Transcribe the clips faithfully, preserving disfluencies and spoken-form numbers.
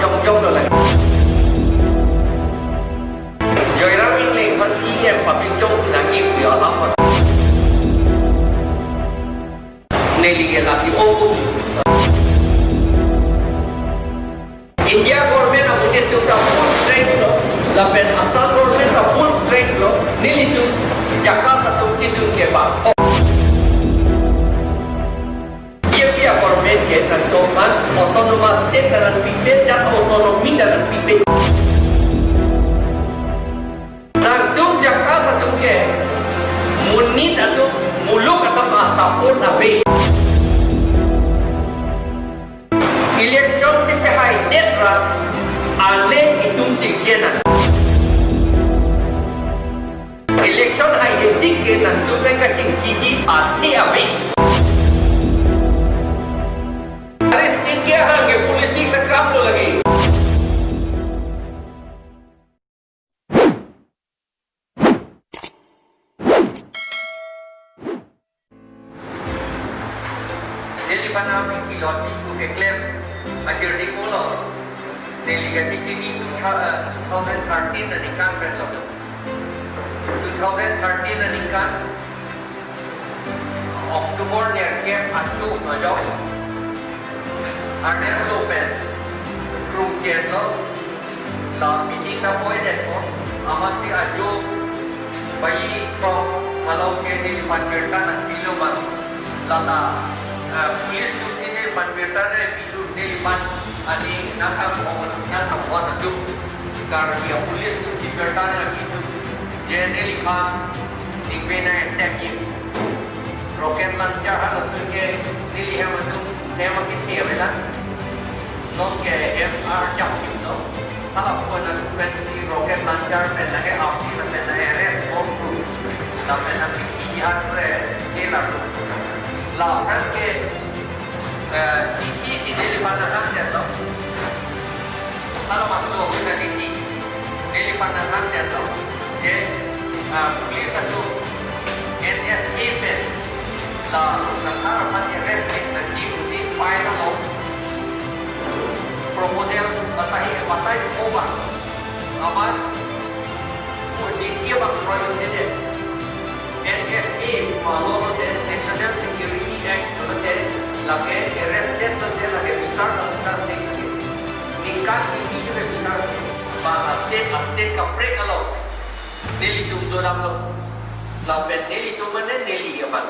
Jongjong lo lagi. Joyram Engleng aphan C E M papi jong nangji pu alam. Neli ke lasi obu. India government amonit atum ta full strength lo, lapen Assam government ta full strength lo, nelitum JACAS atum kedun ke bang. Ye pia government ke tanto man autonomous state ta nangpipe, jan autonomy ta nangpipe. Nangtum JACAS atum ke monit atum, muluk atum a-support ave. Election chipehaidet ra ale itum chingki nang. Election haihedik ke nangtum pen kachingkiji athe ave. Are state ke hang ke politics akam lo lagi. Neliphan aphi logic pu keklem ajirdi pulo. Neli kachechini two thou-, eh, two thousand thirteen aningkan pen lo. Two thousand thirteen aningkan October nerkep achu majok. Arnam lo pen krungchet lo. La meeting ta poi det ko. Amatsi ajo bayi kong malom ke neliphan birta nangpilo bang. Lata, eh, police atum si neliphan birta nangpilo, neliphan aning nangkam ong nangkam wan atum. Karbi a-police atum si birta nangpilo. Je neliphan ningve nang-attack-ji. Rocket launcher halaso ke neli hem atum hem akethe avelang. Non ke hem arjap kimlo. Hala pon atum pen si rocket launcher pen nang-e aphi lapen nang-e arrest bom tu. Lapen nangpithi jihad re jela tu. Laphan ke, eh, D C si neliphan nanghan detlo. Hala bangso huna D C neliphan nanghan detlo. Je, ah, police atum N S A pen la Sangha aphan arrest pen nangji pusi file along proposal batai, batai ko bang. Amat D C abang proyek dede. N S A pu a-law lote, National Security Act lote, lake arrested lote, lake bisar, la bisarse lake. Ningkan kimi jo ke bisarse. Bang a-state, a-state kaprek along nelitum dodamlo. Lapen nelitum mane neli aman.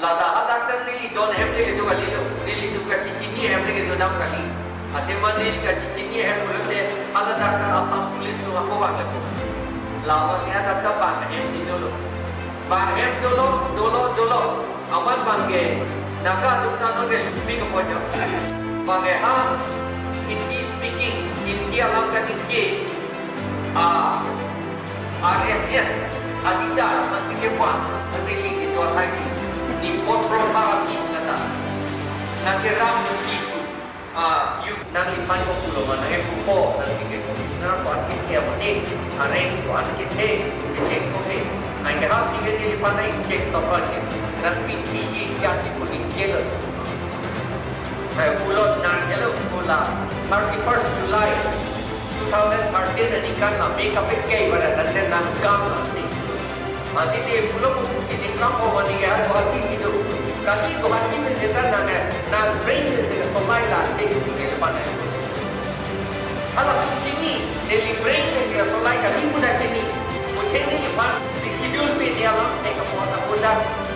Lata hadak ta neli don hem le kedo kalilo. Nelitum kachechini hem le kedodam kali. Athema neli kachechini hem pulote haladak ta Assam Police atum ako bang lepo. Lama si hadak ta bang hem di dolo. Bang hem dolo, dolo, dolo. Amat bang ke Naga atum ta non ke lupi ke pojok. Bang ke ha Hindi speaking, Hindi alam kaningje. Ah, R S S, a-leader, amatsi kevan, neli kedo athai si. Ni potro para ki lata. Nangkeram ki. Ah, yo nangliphan ko pulo ma nangkepu po, nangli ke commissioner ko-an kethe mane, arrange ko-an kethe, kecheng ko ke. Anke ha phi ke neliphan nang-check sopra ke. Nangpithi ji jati ko ni jelo. Hai pulo nang jelo pula thirty-first July two thousand thirteen aningkan la me kape kei pada dan dan nang gam nanti. Masih di pulo buku sini kampung mani ya Guwahati situ. Kali Guwahati menjadi nang, nang brain menjadi solai la di neliphan. Hala atum chini, neli brain menjadi solai kali muda chini. Mungkin neliphan si schedule pi dia lam, eh, kapo ta muda,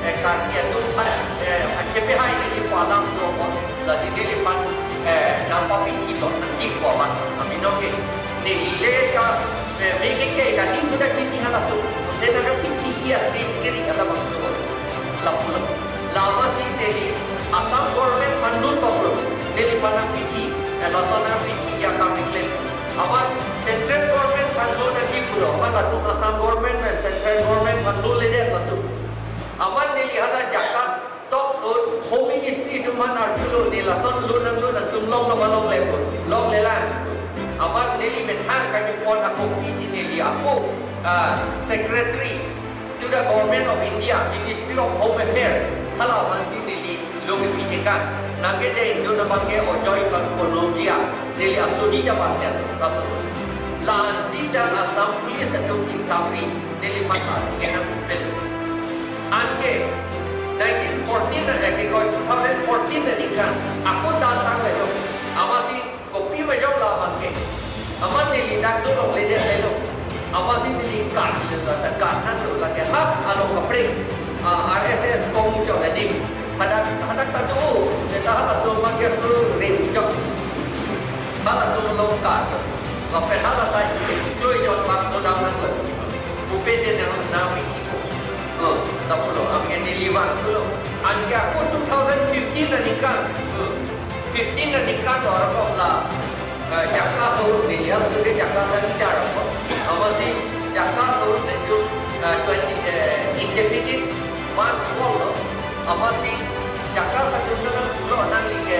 eh, ka dia tu pan, eh, ache pe hai neli ko alam tu apa. Lasi neliphan, eh, nangpapithi lo, nangji ko amat. Amin oke. Neli le ka, eh, me ke ke kali muda chini hala atum. Te nangpithi iya, basically hala bangso. Lapu lapu. Lama si neli Assam government aphan dun toklo. Neliphan nangpithi, eh, laso nangpithi ya kam iklem. Amat central government aphan dun nangji pulo. Amat latum Assam government pen central government aphan dunledet latum. Amat neli hala JACAS talks lo, Home Ministry atum aphan arjulo, ne lason lo nang lo nangtum longlo ma longle pu, longlelang. Amat neli methang kachepon akokti si neli ako, ah, secretary to the Government of India, Ministry of Home Affairs, hala aphan si neli lo kepi tekang. Nangkedeng dun abang ke ojoy bang kono jia, neli asuni ja bang jan, laso. La-ansi jan Assam Police atum ingsapri, neli mata ngenang pel. Anke nineteen fourteen na, eh, ke koi two thousand fourteen na ningkan, ako dantang layo. Amatsi kopi majok la abang ke. Amat neli dak dolongle det layo. Amatsi neli kat le la, ta kat nanglo lake ha along kaprek. Ah, R S S komu chok adim. Hadak, hadak ta do, seta halatum magias lo rem chok. Halatum long kat chok. Lapen hala ta kloi jon bak dodam nanglo. Upe de nang nami ipo. Oh, ta pulo, amgen neli vang pulo. Anke ako two thousand fifteen na ningkan. Oh, fifteen na ningkan lo arokok la. Eh, Jakka Sahur neli hal sude Jakka Sahur ida arokok. Amatsi Jakka Sahur nelitum, eh, twenty, eh, indefinite ban call lo. Amatsi Jakka Sahur sana pulo nangli ke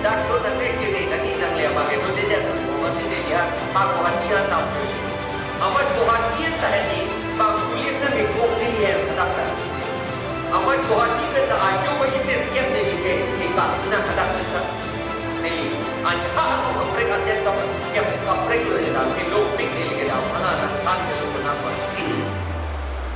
dak lo nangne chere nani nangle abang ke do de de. Amatsi neli ha, ha Guwahati ha tam. Amat Guwahati ta hini bang police nangkekong neli hem hadak ta. Amat Guwahati ke ta ajo ba isir kem neli ke ikat na hadak ta. Neli, an ha ako kaprek aten kam, kem kaprek lo ya dam, ilopik neli ke dam, hala nangthan ke lo kenapa.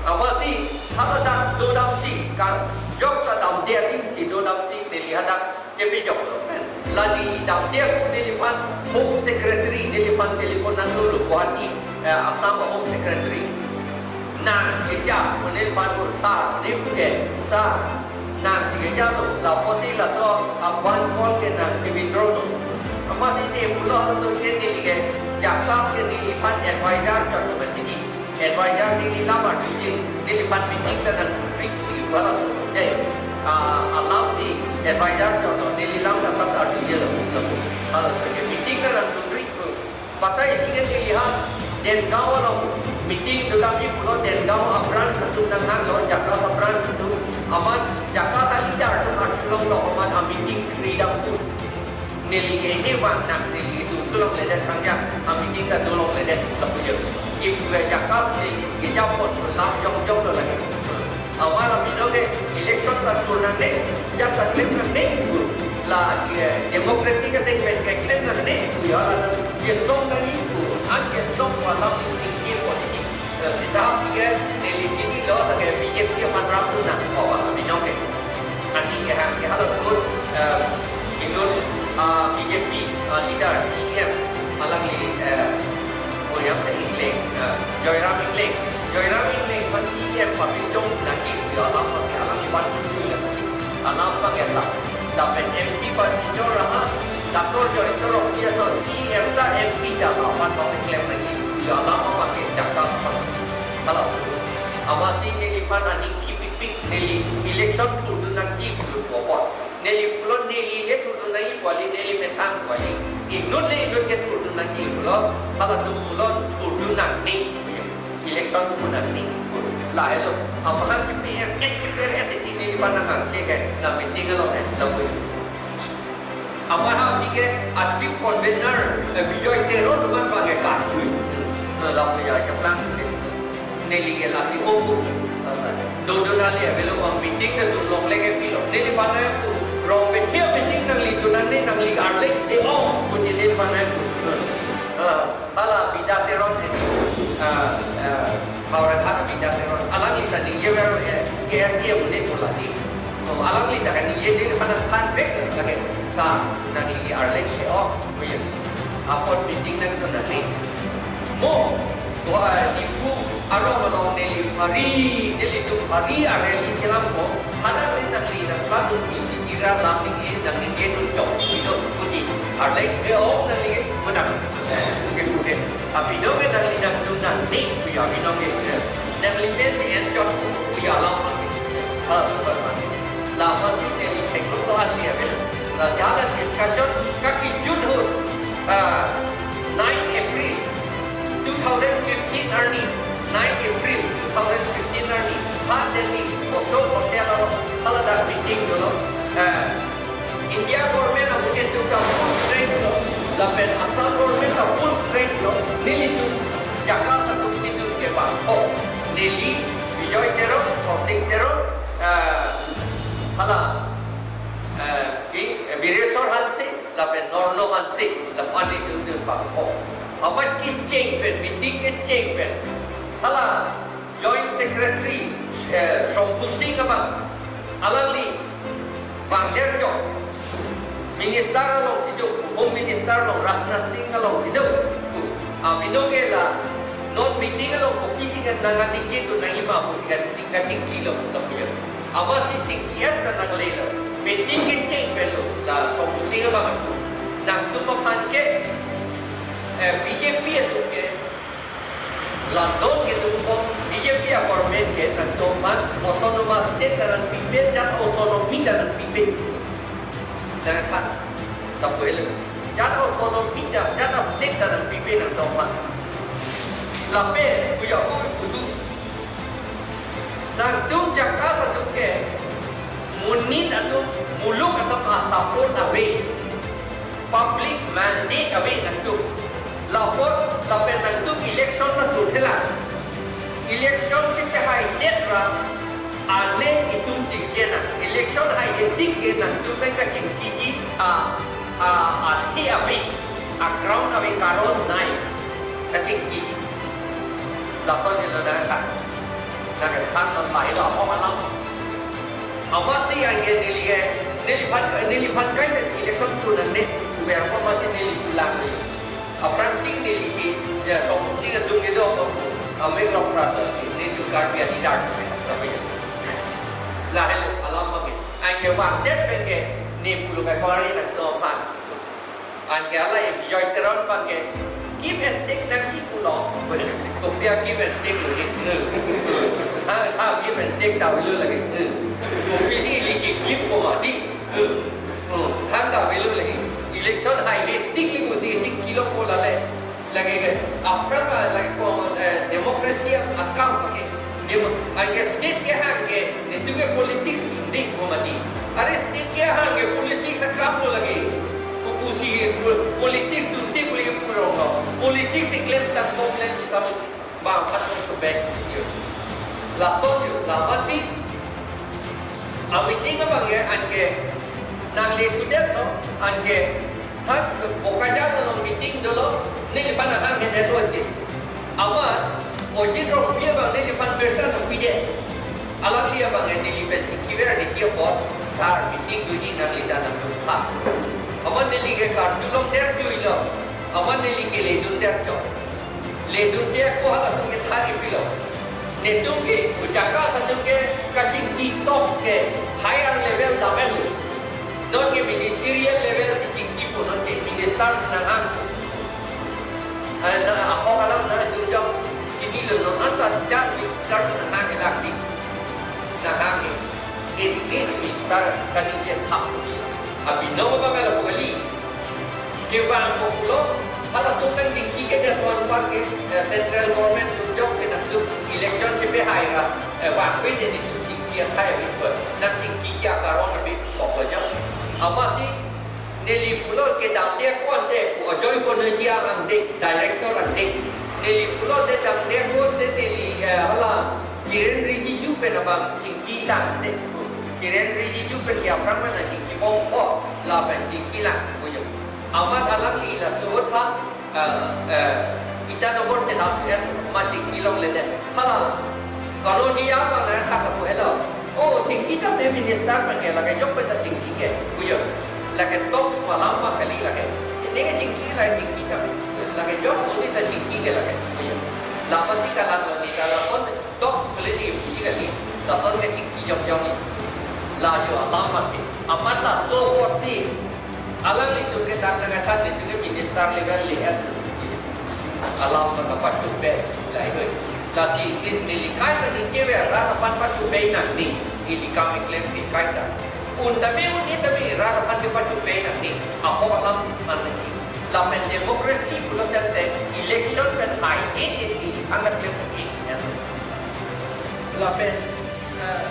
Amatsi, hala dak dodamsi, kan, jok ta damde adim si dodamsi, neli hadak chepejok lo pen. La neli damde ako neliphan Home Secretary, neliphan telephone nanglo lo Guwahati, eh, Assam Home Secretary. Nang si keja, neliphan ko sir, ne puke, sir. Nang si keja lo, lapusi laso a-ban call ke nang si withdraw lo. Amatsi ne pulo laso ke neli ke, Jakka ke neliphan advisor chot lo pen neli. Advisor neli lam arjuje, neliphan meeting ta nangdunri, si pu halaso. Dei, ah, alam si advisor chot lo, neli lam ta sat arjuje lo, lo. Halaso ke meeting ta nangdunri. Batai si ke neli ha, Dengaon along meeting dodamji pulo, Dengaon a-branch atum nanghanglo, Jakka a-branch atum, amat Jakka a-leader atum arjulong lo, amat a-meeting kridam pu. Neli ke ini vang nang neli itu tulong ledet kangja, a-meeting ta dulong ledet lapu jo. Ipu ya Jakka neli si kejapon lam jongjong lo lake. Amat api no ke election ta tur nangne, jat ta klem nangne. La, eh, democratic ateng pen ke klem nangne. Ya la chesong nangji pu, an chesong alam tingki politik. Eh, seta ke neli chinilo lake B J P aphan rap tu nang, oh, api no ke. Ani ke ha, ke halaso, eh, inut, ah, B J P, ah, leader C E M, alangli, eh, oh, yang sa Engleng, eh, Joyram Engleng. Joyram Engleng aphan C E M papinchong nangji, ya, alam aphan ke, alangli aphan tu ya. Alam aphan ke la. Lapen M P aphan pinchong raha, Doctor Joy Terong, ya, so C E M ta M P ta aphan paklem nangji, ya, alam aphan ke Jakka aphan. Halaso. Amatsi neliphan aning thipikpik, neli election thurdun nangji pulo apot. Neli pulo neli le thurdun nangji pu kali, neli methang pu kali. Inut le inut ke thurdun nangji pulo, halatum pulo thurdun nangne. Election thurdun nangne. Lahelo. Aphan K P R, K P R, eh, di neliphan nang check ke, la meeting along eh, la pu. Amat ha ke a-chief convener, eh, Bijoy Teron aphan abang ke kachui. Lapu ya, keplang. Neli ke lasi obu. Dodun ali avelo bang meeting ta dunlongle ke pilo. Neliphan nangpu. Rong bethia meeting nangli dun nangne, nangli arleng the-ong pu neliphan nangpu. Ah, hala Bidya Teron ini. Ah, ah, Howraghat Bidya Teron. Alangli ta ningje ver, eh, K S A M ne pulani. Oh, alangli ta kaningje neliphan nangthan vek lake, sir, nangli arleng the-ong, oh ya. Apot meeting nangdun nangne. Mo, wa, Diphu arong along neli phari, nelitum phari a-rally selam ko, hadak le nangli nangpladun meeting ira lam ningje, nangningje dun chok, ino, kuti. Arleng the-ong nangli ke, menang. Oke, oke. Api no ke nangli nangdun nangne, kuya api no ke. Nangli pensi en chok, kuya lam. Ah, sudah mati. Lama si neli check lo to anli avel. Lasi hala discussion kakejut ahut. Ah, nine April two thousand fifteen arni. Nine April two thousand fifteen arni. Ha Delhi, Ashok Hotel along, hala dak meeting dolo. Ah, India government amonit atum ta full strength lo, lapen Assam government ta full strength lo, nelitum Jakka atum nelitum ke bangkok. Neli, Bijoy Teron, Khorsing Teron, eh, hala, eh, ki, eh, Bireswar Hanse, lapen Norno Hanse, lapen aning dun dun pangkok. Amat kecheng pen, meeting kecheng pen. Hala Joint Secretary, eh, Shompu Singh abang, alangli bang derjok. Minister alongsi do, Home Minister along Rajnath Singh alongsi do. Abinong ke la non meeting along kopisi kan nang ani ke tu nang ima pusi kan sing kachingki lo, lo punya. Amatsi chingki-et pen nanglelo. Meeting kecheng pen lo, la Shompu Singh abang atum. Nangtum aphan ke, eh, B J P atum ke, la non ke tum ko B J P a-government ke nangtum aphan autonomous state ta nangpipe, jat autonomy ta nangpipe. Nangthan, tapu helo. Jat autonomy ta, jat a-state ta nangpipe nangtum aphan. Lapen, puya pu putu. Nangtum JACAS atum ke, monit atum, muluk atum a-support ave. Public mandate ave nangtum. Lapot, lapen nangtum election nangtum thela. Election chipehaidet ra, ale itum chingki nang. Election haihedik ke nangtum pen kachingkiji, a, a, a, he ave. A-ground ave, karon nai. Kachingki. Lason helo nangka. Nangka than non lahelo ahok alam. Amatsi anke neli ke, neliphan, neliphan kaita election tu nangne, uber ko mati neli pulang ni. Aphrangsi nelisi, ya, Shompu Singh atum kedo ko, amek rok rasa si, netum Karbi a-leader, tapi ya. Lahelo alam mami. Anke wang det pen ke, ne pulo kai kori nangtum aphan. Anke hala Bijoy Teron abang ke, give and take nangji pulo. Kopi a-give and take lo ni. Ha, ha, give and take ta avelo lake. Kopisi ili ke give ko mati. Thang ta avelo lake. Election haihedik le kosi chingki lo ko lale. Lake ke, aphrang lake ko, eh, democracy akam ke. Demo-, anke state kehang ke, netum ke politics dunde ko mati. Are state kehang ke politics akam lo lake. Kopusi po-, politics dunde pule ke purong lo. Politics keklem tangkok le bisa bang phan to back. Yo. Lason yo, lamatsi. A-meeting abang ke anke nangle thudet lo, anke ha Bokajan along meeting dolo, neliphan ahang hedet lo anke. Amat Ajit Rongpi abang neliphan birta nangpidet. Alangli abang ke neli pen chingkiver neli apot, sir, meeting doji, nangli ta nangtum tha. Amat neli ke karjulong derjui lo. Amat neli ke ledun derjok. Ledunde ako halatum ke thari pilo. Netum ke, JACAS atum ke, kachingki talks ke higher level dam-et lo. Non ke ministerial level si chingkipo, non ke ministers nanghang. Ai, na ahok alam nangdunjok chinilo, non anta jat minister nanghang elak di. Nanghang ni. English minister kaningje thap di. Abinong abang ala bukali. Kevang ko pulo, halatum nangchingki ke dia tuan pan ke, eh, central government tum jok si nangtum election chepehai ra, eh, vangve de netum chingki athai avi pon, nangchingki ke akaron avi pok lo jok. Amatsi, neli pulo kedamde ako ante, pu ajoine ko neji angde, director angde. Neli pulo de damde ako ante neli, eh, hala Kiren Rijiju pen abang chingki lang de. Kiren Rijiju pen ke aphrang mana chingkibom ko, lapen chingki lang ko jok. Amat alangli laso ahut ha, eh, eh, Itanagar chedam em ma chingki longledet. Hala, kano ji ya ma na thak ko helo. O, chingki tame minister pen ke lake jok pen ta chingki ke. Kuyo. Lake talks malam ma kali lake. Ini ke chingki lake chingki tame. Lake jok muni ta chingki ke lake. Kuyo. Lapasi kalang lagi kalang kon. Talks pule di puji kali, lason ke chingki jongjong ni. La jo alam mati. Amat laso apotsi, alanglitum ke dak nangkethan netum ke minister level le-et. Alam mati pachupe, la iho. Lasi in neli kaita ningjever rat aphan pachupe nangji, ili kam keklem di kaita. Un tame un-e tame rat aphan kepachupe nangji, ahok alamsi man nangji. Lapen democracy pulo tangte election pen hai-et-et ili thang keklem nangji. Lapen, eh,